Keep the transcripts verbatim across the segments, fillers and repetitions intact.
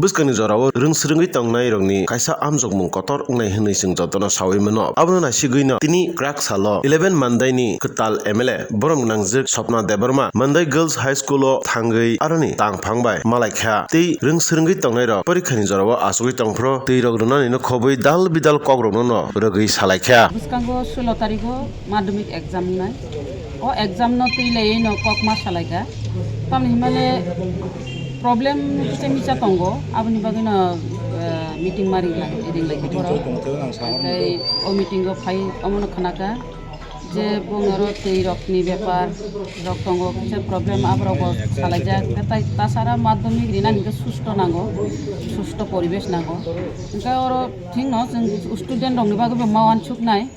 Bwskangni jorao rwng swrwngwi tongnairokni kaisa amjokmung kotor wngnai hwnwi chwng jotono saui mano. Abono naisigwino tini kwrak salo eleven Mandaini kwtal M L A borok nangjak Swapna Debbarma Mandai Girls High School-o thangwi aroni tangphang bai malaikha tei rwng swrwngwi tongnairok porikhani jorao achugwi tongphuru twi rok rwnanino khobwi dal bidal kokrokno no rwgwi salaikha. Bwskango sulo tarigo madhyamik exam wngnai. O exam no twi laiwi no kok ma salaikha. Tamni hwnmale problem kisa misa tongo, aboni bagwi no, eh, meeting ma ringlai, ringlai khe borok. Tei o meeting o phai omono khnakha je bongni oro twi rokni bepar rok tongo, kisa problem aborok bo salaijak. Tei tasara madhyamik rinani hwnkhe susto nango, susto poribesh nango. Hwnkhe oro thikno chwng student rokni bagwi bo ma uansuknai.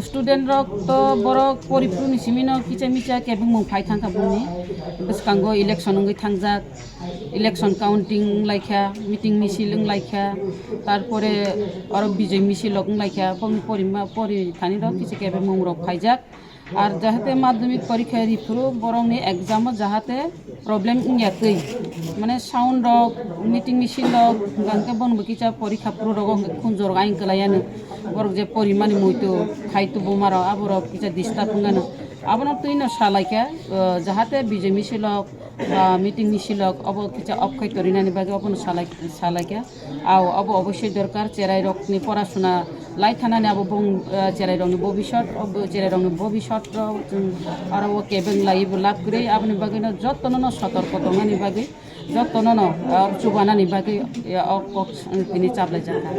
Student rok to borok poriphuru ni simi no kicha micha kebengmung phai thangkha bongni. Bwskango election wngwi thangjak, election counting wnglaikha, meeting misil wnglaikha, tarpore oro bijoi misil rok wnglaikha, bongni porima pori thani rok kicha kebengmung rok phaijak. Ar jahate madhyamik porikha riphuru borokni exam o jahate problem wngya twi, mane sound rok, meeting misil rok, hwnkhe bono bo kisa porikha phuru rogo hwnkhe khunjor aing kwlaiya no, borok je porimani muitu khai tubu maro aborok kisa disturb wngya no, abono twi no salaikha, uh, jahate bijoi misil rok ba meeting misil rok obo kisa off khai torinani bagwi obono salai salaikha. Ao, obo obossoi dorkar, cherai rokni porasuna lai thanani abo bong, eh, cherai rokni bobisot, obo cherai rokni bobisot rok chwng aro o kebeng laiwi bo lab kwrwi, aboni bagwi no jotono no sotorko tongnani bagwi, jotono no, eh, chubanani bagwi, eh, o kok, eh, tini chaplai jakha.